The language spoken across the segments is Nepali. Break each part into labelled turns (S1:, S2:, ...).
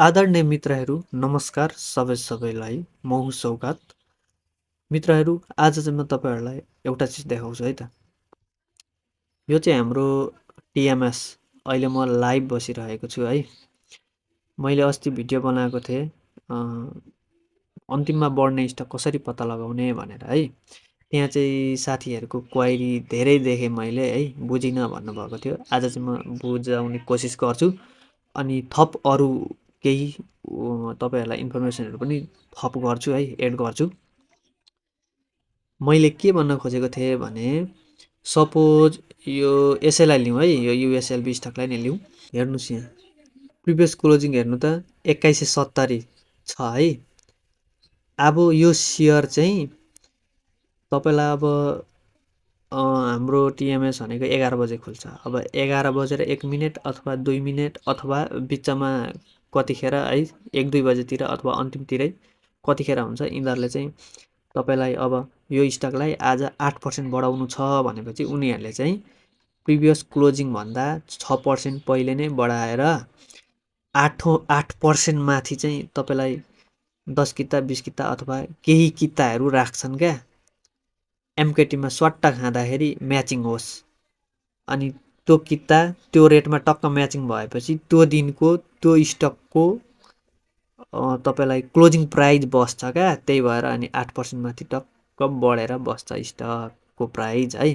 S1: आदरणीय मित्रहरू नमस्कार सबैलाई म हुँ सौगात। मित्रहरू आज चाहिँ म तपाईँहरूलाई एउटा चिज देखाउँछु है त। यो चाहिँ हाम्रो टिएमएस अहिले म लाइभ बसिरहेको छु है। मैले अस्ति भिडियो बनाएको थिएँ अन्तिममा बढ्ने स्टक कसरी पत्ता लगाउने भनेर है। त्यहाँ चाहिँ साथीहरूको क्वाइरी धेरै देखेँ मैले है, बुझिनँ भन्नुभएको थियो। आज चाहिँ म बुझाउने कोसिस गर्छु अनि थप अरू केही तपाईँहरूलाई इन्फर्मेसनहरू पनि थप गर्छु है, एड गर्छु। मैले के भन्न खोजेको थिएँ भने सपोज यो यसैलाई लिउँ है, यो युएसएलभी स्टकलाई नै लिउँ। हेर्नुहोस् यहाँ प्रिभियस क्लोजिङ हेर्नु त 2170 छ है। अब यो सेयर चाहिँ तपाईँलाई अब हाम्रो टिएमएस भनेको 11 बजे खुल्छ। अब 11 बजेर 1 मिनेट अथवा 2 मिनेट अथवा बिचमा कतिखेर है 1-2 बजेतिर अथवा अन्तिमतिरै कतिखेर हुन्छ यिनीहरूले चाहिँ तपाईँलाई अब यो स्टकलाई आज 8% बढाउनु छ भनेपछि उनीहरूले चाहिँ प्रिभियस क्लोजिङभन्दा 6% पहिले नै बढाएर 8% माथि चाहिँ तपाईँलाई 10 किता 20 किता अथवा केही किताहरू राख्छन् क्या। एमकेटीमा स्वाट्ट खाँदाखेरि म्याचिङ होस् अनि त्यो किता त्यो रेटमा टक्क म्याचिङ भएपछि त्यो दिनको त्यो स्टकको तपाईँलाई क्लोजिङ प्राइज बस्छ क्या। त्यही भएर अनि 8% माथि टक्क बढेर बस्छ स्टकको प्राइज है।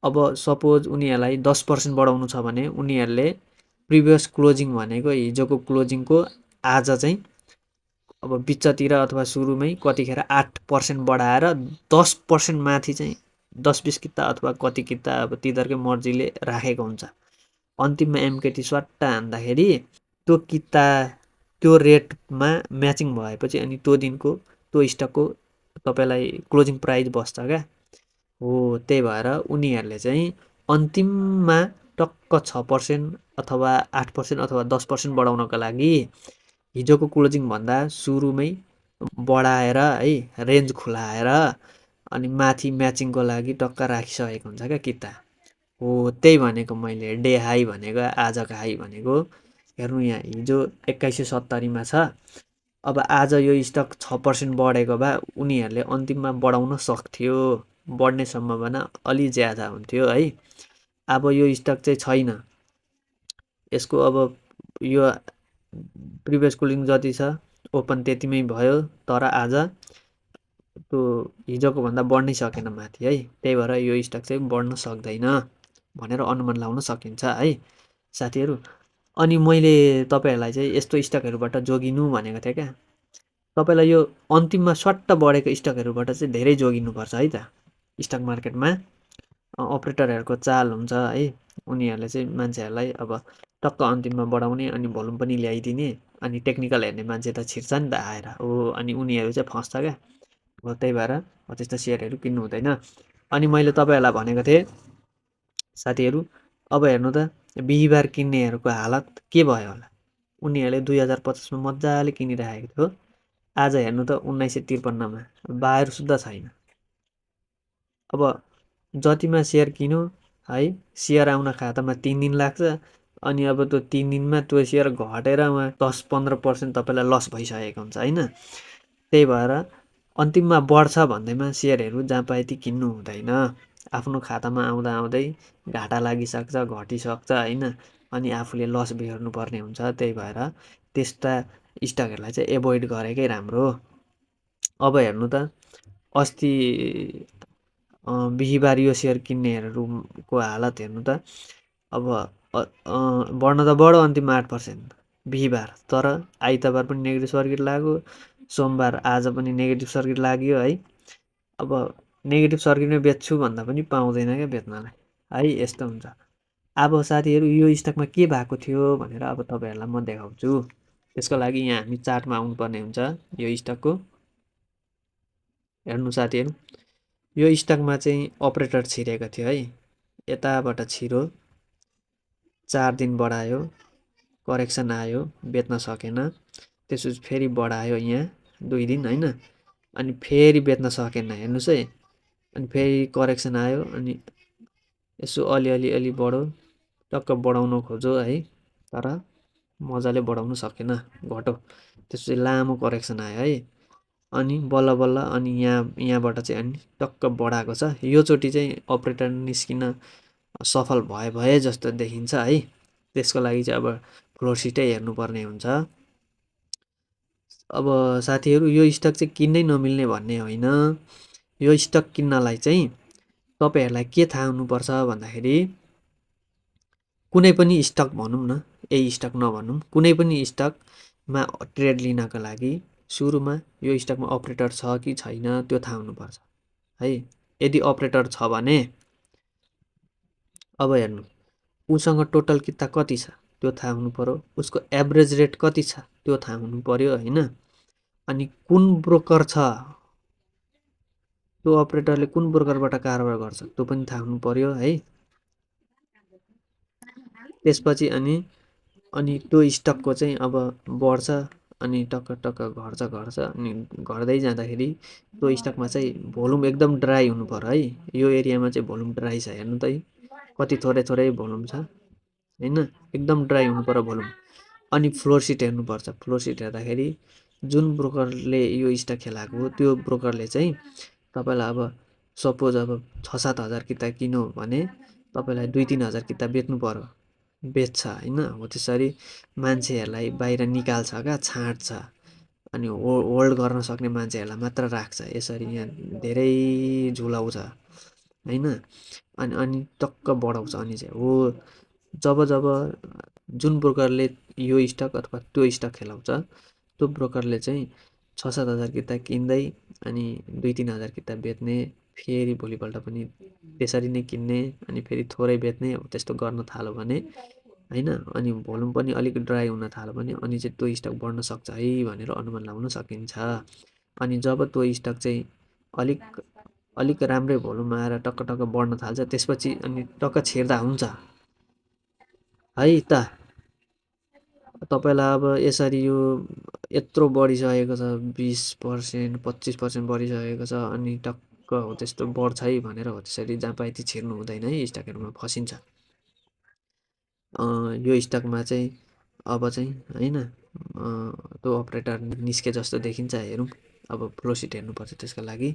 S1: अब सपोज उनीहरूलाई 10% बढाउनु छ भने उनीहरूले प्रिभियस क्लोजिङ भनेको हिजोको क्लोजिङको आज चाहिँ अब बिचतिर अथवा सुरुमै कतिखेर 8% बढाएर 10% माथि चाहिँ 10-20 किता अथवा कति किता अब तिनीहरूकै मर्जीले राखेको हुन्छ। अन्तिममा एमकेटी स्वाट्ट हान्दाखेरि त्यो किता त्यो रेटमा म्याचिङ भएपछि अनि त्यो दिनको त्यो स्टकको तपाईँलाई क्लोजिङ प्राइज बस्छ क्या। हो त्यही भएर उनीहरूले चाहिँ अन्तिममा टक्क 6% अथवा 8% अथवा 10% बढाउनको लागि हिजोको क्लोजिङभन्दा सुरुमै बढाएर है रेन्ज खुलाएर अनि माथि म्याचिङको लागि टक्क राखिसकेको हुन्छ क्या किता। हो त्यही भनेको मैले डे हाई भनेको आजको हाई भनेको। हेर्नु यहाँ हिजो 2170 छ। अब आज यो स्टक 6% बढेको भए उनीहरूले अन्तिममा बढाउन सक्थ्यो, बढ्ने सम्भावना अलि ज्यादा हुन्थ्यो है। अब यो स्टक चाहिँ छैन, यसको अब यो प्रिभियस क्लोजिङ जति छ ओपन त्यतिमै भयो, तर आज त्यो हिजोको भन्दा बढ्नै सकेन माथि है। त्यही भएर यो स्टक चाहिँ बढ्न सक्दैन भनेर अनुमान लाउन सकिन्छ है साथीहरू। अनि मैले तपाईँहरूलाई चाहिँ यस्तो स्टकहरूबाट जोगिनु भनेको थिएँ क्या। तपाईँलाई यो अन्तिममा स्वाट्ट बढेको स्टकहरूबाट चाहिँ धेरै जोगिनुपर्छ है त। स्टक मार्केटमा अपरेटरहरूको चाल हुन्छ है, उनीहरूले चाहिँ मान्छेहरूलाई अब टक्क अन्तिममा बढाउने अनि भोल्युम पनि ल्याइदिने अनि टेक्निकल हेर्ने मान्छे त छिर्छ नि त आएर हो, अनि उनीहरू चाहिँ फस्छ क्या। हो त्यही भएर त्यस्तो सेयरहरू किन्नु हुँदैन। अनि मैले तपाईँहरूलाई भनेको थिएँ साथीहरू, अब हेर्नु त बिहिबार किन्नेहरूको हालत के भयो होला। उनीहरूले 2050मा मजाले किनिराखेको थियो, आज हेर्नु त 1953मा बाहिर सुद्धा छैन। अब जतिमा सेयर किन्यो है, सेयर आउन खातामा 3 दिन लाग्छ अनि अब त्यो 3 दिनमा त्यो सेयर घटेर उहाँ 10-15% तपाईँलाई लस भइसकेको हुन्छ होइन। त्यही भएर अन्तिममा बढ्छ भन्दैमा सेयरहरू जहाँ पाए ती किन्नु हुँदैन। आफ्नो खातामा आउँदा आउँदै घाटा लागिसक्छ, घटिसक्छ होइन, अनि आफूले लस बेहोर्नु पर्ने हुन्छ। त्यही भएर त्यस्ता स्टकहरूलाई चाहिँ एभोइड गरेकै राम्रो। अब हेर्नु त अस्ति बिहिबार यो सेयर किन्नेहरूको हालत हेर्नु त। अब बढ्न त बढ्यो अन्तिममा 8% बिहिबार, तर आइतबार पनि नेगेटिभ सर्किट लाग्यो, सोमबार आज पनि नेगेटिभ सर्किट लाग्यो है। अब नेगेटिभ सर्किटमै बेच्छु भन्दा पनि पाउँदैन क्या बेच्नलाई है, यस्तो हुन्छ। अब साथीहरू यो स्टकमा के भएको थियो भनेर अब तपाईँहरूलाई म देखाउँछु। त्यसको लागि यहाँ हामी चार्टमा आउनुपर्ने हुन्छ यो स्टकको। हेर्नु साथीहरू, यो स्टकमा चाहिँ अपरेटर छिरेको थियो है, यताबाट छिरो 4 दिन बढायो, करेक्सन आयो, बेच्न सकेन, त्यसपछि फेरि बढायो यहाँ 2 दिन होइन, अनि फेरि बेच्न सकेन। हेर्नुहोस् है, अनि फेरि करेक्सन आयो अनि यसो अलि बढो, टक्क बढाउन खोज्यो है, तर मजाले बढाउनु सकेन, घट्यो। त्यसपछि लामो करेक्सन आयो है। अनि बल्ल बल्ल अनि यहाँबाट चाहिँ अनि टक्क बढाएको छ। योचोटि चाहिँ अपरेटर निस्किन सफल भए जस्तो देखिन्छ है। त्यसको लागि चाहिँ अब फ्लोर सिटै हेर्नुपर्ने हुन्छ। अब साथीहरू यो स्टक चाहिँ किन्नै नमिल्ने भन्ने होइन। यो स्टक किन्नलाई चाहिँ तपाईँहरूलाई के थाहा हुनुपर्छ भन्दाखेरि कुनै पनि स्टक भनौँ न, यही स्टक नभनौँ, कुनै पनि स्टकमा ट्रेड लिनका लागि सुरुमा यो स्टकमा अपरेटर छ कि छैन त्यो थाहा हुनुपर्छ है। यदि अपरेटर छ भने अब हेर्नु, उसँग टोटल किता कति छ त्यो थाहा हुनु पर्यो, उसको एभरेज रेट कति छ त्यो थाहा हुनु पर्यो होइन। अनि कुन ब्रोकर छ, त्यो अपरेटरले कुन ब्रोकरबाट कारोबार गर्छ त्यो पनि थाहा हुनु पर्यो है। त्यसपछि अनि त्यो स्टकको चाहिँ अब बढ्छ अनि टक्क टक्क घट्छ अनि घट्दै जाँदाखेरि त्यो स्टकमा चाहिँ भोल्युम एकदम ड्राई हुनु पर्यो है। यो एरियामा चाहिँ भोल्युम ड्राई छ, हेर्नु त कति थोरै भोल्युम छ होइन, एकदम ड्राई हुनु पर्यो भोल्युम। अनि फ्लोर सिट हेर्नुपर्छ। फ्लोर सिट हेर्दाखेरि जुन ब्रोकरले यो स्टक खेलाएको हो त्यो ब्रोकरले चाहिँ तपाईँलाई अब सपोज अब 6-7 हजार किता किन्यो भने तपाईँलाई 2-3 हजार किता बेच्नु पर्यो, बेच्छ होइन। हो त्यसरी मान्छेहरूलाई बाहिर निकाल्छ क्या, छाँट्छ अनि होल्ड गर्न सक्ने मान्छेहरूलाई मात्र राख्छ। यसरी यहाँ धेरै झुलाउँछ होइन। अनि टक्क बढाउँछ। अनि चाहिँ हो जब जुन ब्रोकरले यो स्टक अथवा त्यो स्टक खेलाउँछ त्यो ब्रोकरले चाहिँ 6-7 हजार किता किन्दै अनि 2-3 हजार किता बेच्ने, फेरि भोलिपल्ट पनि त्यसरी नै किन्ने अनि फेरि थोरै बेच्ने, अब त्यस्तो गर्न थाल्यो भने होइन, अनि भोल्युम पनि अलिक ड्राई हुन थाल्यो भने अनि चाहिँ त्यो स्टक बढ्न सक्छ है भनेर अनुमान लगाउन सकिन्छ। अनि जब त्यो स्टक चाहिँ अलिक अलिक राम्रै भोल्युम आएर टक्क टक्क बढ्न थाल्छ त्यसपछि अनि टक्क छिर्दा हुन्छ है त। तपाईँलाई अब यसरी यो यत्रो बढिसकेको छ, 20% 25% बढिसकेको छ अनि टक्क हो त्यस्तो बढ्छ है भनेर हो त्यसरी जहाँ पाए त्यही छिर्नु हुँदैन है, स्टकहरूमा फसिन्छ। यो स्टकमा चाहिँ अब चाहिँ होइन त्यो अपरेटर निस्के जस्तो देखिन्छ, हेरौँ। अब फ्लो सिट हेर्नुपर्छ त्यसको लागि।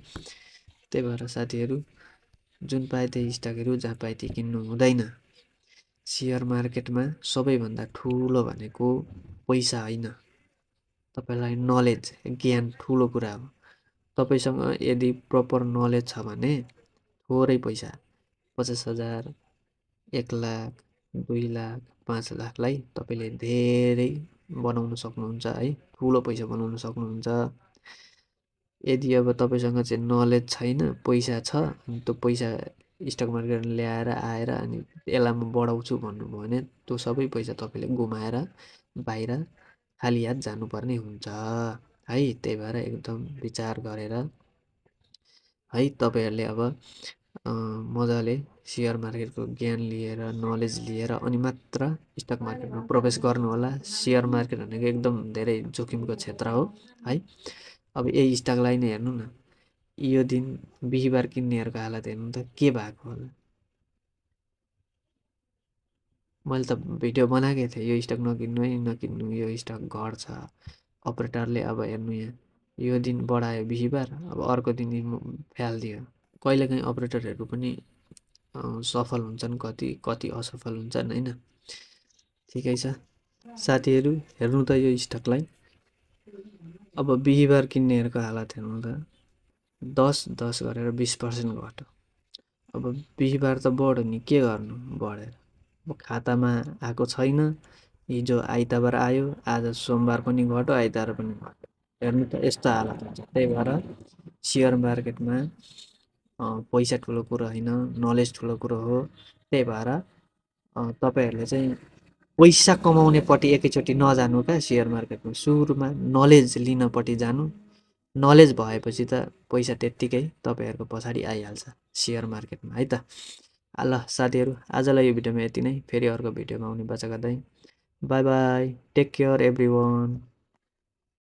S1: त्यही भएर साथीहरू जुन पाए त्यही स्टकहरू जहाँ पाए त्यही किन्नु हुँदैन। सेयर मार्केटमा सबैभन्दा ठुलो भनेको पैसा होइन, तपाईँलाई नलेज, ज्ञान ठुलो कुरा हो। तपाईँसँग यदि प्रपर नलेज छ भने थोरै पैसा 50,000, 1 लाख, 2 लाख, 5 लाखलाई तपाईँले धेरै बनाउन सक्नुहुन्छ है, ठुलो पैसा बनाउन सक्नुहुन्छ। यदि अब तपाईँसँग चाहिँ नलेज छैन, पैसा छ अनि त्यो पैसा स्टक मार्केट ल्याएर आएर अनि यसलाई म बढाउँछु भन्नुभयो भने त्यो सबै पैसा तपाईँले गुमाएर बाहिर खाली हात जानुपर्ने हुन्छ है। त्यही भएर एकदम विचार गरेर है तपाईँहरूले अब मजाले सेयर मार्केटको ज्ञान लिएर नलेज लिएर अनि मात्र स्टक मार्केटमा प्रवेश गर्नुहोला। सेयर मार्केट भनेको एकदम धेरै जोखिमको क्षेत्र हो है। अब यही स्टकलाई नै हेर्नु न, यो दिन बिहिबार किन्नेहरूको हालत हेर्नु त के भएको होला। मैले त भिडियो बनाएकै थिएँ, यो स्टक नकिन्नु है, नकिन्नु, यो स्टक घट्छ। अपरेटरले अब हेर्नु यहाँ यो दिन बढायो बिहिबार, अब अर्को दिन फ्यालिदियो। कहिलेकाहीँ अपरेटरहरू पनि सफल हुन्छन्, कति कति असफल हुन्छन् होइन। ठिकै छ साथीहरू, हेर्नु त यो स्टकलाई। अब बिहिबार किन्नेहरूको हालत हेर्नु त 10 गरेर 20% घट्यो। अब बिहिबार त बढ्यो नि, के गर्नु बढेर। अब खातामा आएको छैन, हिजो आइतबार आयो, आज सोमबार पनि घट्यो, आइतबार पनि घट्यो। हेर्नु त यस्तो हालत हुन्छ। त्यही भएर सेयर मार्केटमा पैसा ठुलो कुरो होइन, नलेज ठुलो कुरो हो। त्यही भएर तपाईँहरूले चाहिँ पैसा कमाउनेपट्टि एकैचोटि नजानु क्या। सेयर मार्केटमा सुरुमा नलेज लिनपट्टि जानु। नलेज भएपछि त पैसा त्यत्तिकै तपाईँहरूको पछाडि आइहाल्छ सेयर मार्केटमा है त। ल साथीहरू, आजलाई यो भिडियोमा यति नै। फेरि अर्को भिडियोमा आउने बाचा गर्दै bye bye, take care every one.